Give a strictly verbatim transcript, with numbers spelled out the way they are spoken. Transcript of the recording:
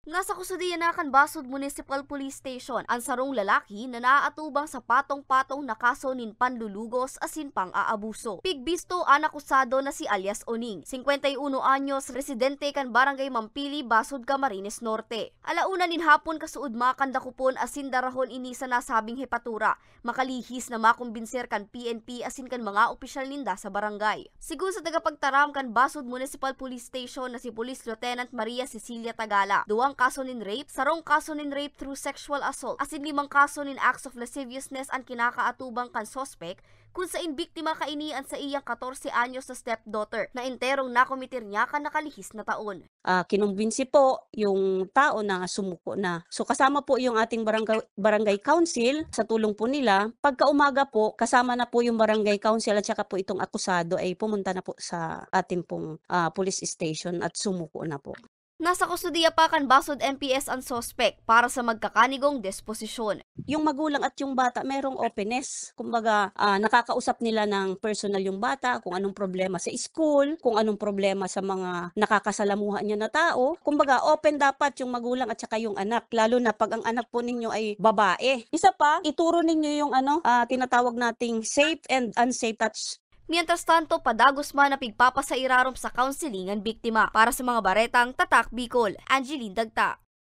Nasa kustodiya na kan Basud Municipal Police Station an sarong lalaki na naaatubang sa patong-patong na kaso nin panlulugos asin pang-aabuso. Pigbisto an akusado na si alias Oning, singkwenta y uno anyos, residente kan Barangay Mampili, Basud, Camarines Norte. Ala una nin hapon kasuodma kan dakopon asin darahon ini sa nasabing hepatura. Makalihis na makumbinser kan P N P asin kan mga opisyal ninda sa barangay. Sigon sa tagapagtaram kan Basud Municipal Police Station na si Police Lieutenant Maria Cecilia Tagala, duwang kaso nin rape, sarong kaso nin rape through sexual assault, asin limang kaso nin acts of lasciviousness an kinakaatubang kan suspek, kun sain biktima kaini an saiyang katorse anyos na stepdaughter na enterong nakometer niya kan nakalihis na taon. Ah, kinumbinsi po yung tao na sumuko na. So, kasama po yung ating barangay, barangay council, sa tulong po nila. Pagkaumaga po, kasama na po yung barangay council at saka po itong akusado ay pumunta na po sa ating pong, ah, police station at sumuko na po. Nasa kustodiya pa kan Basud M P S ang suspek para sa magkakanigong disposisyon. Yung magulang at yung bata merong openness. Kumbaga, ah, nakakausap nila ng personal yung bata, kung anong problema sa school, kung anong problema sa mga nakakasalamuha niya na tao. Kumbaga, open dapat yung magulang at saka yung anak, lalo na pag ang anak po ninyo ay babae. Isa pa, ituro ninyo yung ano, ah, tinatawag nating safe and unsafe touch. Mientras tanto, padagos man na pigpapasairarom sa counseling ang biktima. Para sa mga baretang Tatak Bicol, Angeline Dagta.